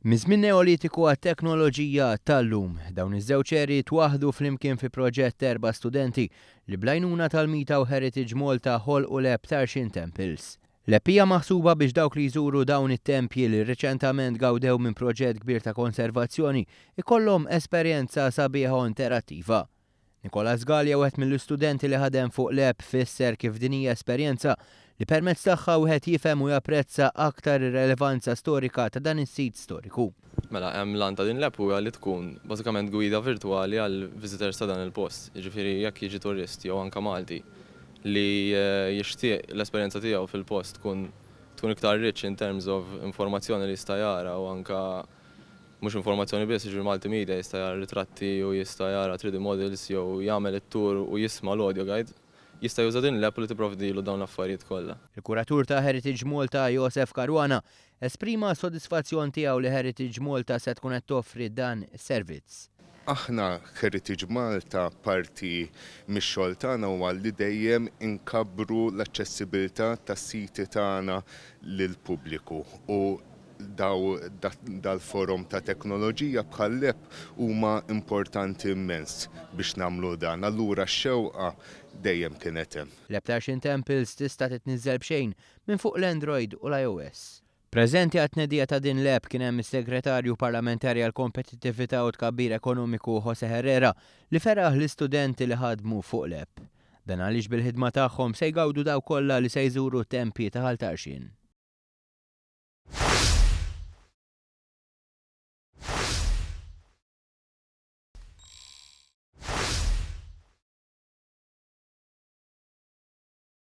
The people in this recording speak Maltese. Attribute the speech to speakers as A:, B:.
A: Miż-żmien Neolitiku għat-teknoloġija tal-lum, dawn iż-żewġ eri twaħħdu flimkien fi proġett t'erba' studenti li bl-għajnuna tal-MITA u Heritage Malta ħolqu l-app Tarxien Temples. L-app hija maħsuba biex dawk li jżuru dawn it-tempji li riċentament gawdew minn proġett kbir ta' konservazzjoni jkollhom esperjenza sabiħa u interattiva. Nicolas Galea wieħed mill-istudenti li ħadem fuq l-app fisser kif din hija esperjenza li permezz tagħha wieħed jifhem u japprezza aktar ir-relevanza storika ta' dan is-sit storiku.
B: Mela, l-għan ta' din l-app huwa li tkun bażikament gwida virtwali għall-visitors ta' dan il-post. Jiġifieri jekk jiġi turist jew anke Malti li jixtieq l-esperjenza tiegħu fil-post tkun tkun iktar rich in terms of informazzjoni li jista' jara u anke Mhux informazzjoni biss, jiġifieri multimedia, jista' jara ritratti u jista' jara 3D models jew jagħmel it-tour u jisma' l-audio guide, jista' juża din l-app li tipprovdilu dawn l-affarijiet kollha.
A: Il-Kuratur ta' Heritage Malta, Josef Caruana, esprima s-sodisfazzjon tiegħu li Heritage Malta se tkun qed toffri dan is-servizz.
C: Aħna Heritage Malta parti mix-xogħol tagħna huwa li dejjem inkabbru l-aċċessibilità tas-siti tagħna lill-pubbliku u daw dal-forom ta' teknoloġija bħall-app huma importanti immens biex nagħmlu dan. Allura x-xewqa dejjem kienet hemm.
A: L-app Tarxien Temples tista' titniżżel b'xejn minn fuq l-Android u l-IOS. Preżenti għat-tnedija ta' din l-app kien hemm is-Segretarju Parlamentari għall-Kompetittività u Tkabbir Ekonomiku José Herrera li feraħ l-istudenti li ħadmu fuq l-app. Dan għaliex bil-ħidma tagħhom se jgawdu dawk kollha li se jżuru t-tempji ta' Ħal Tarxien.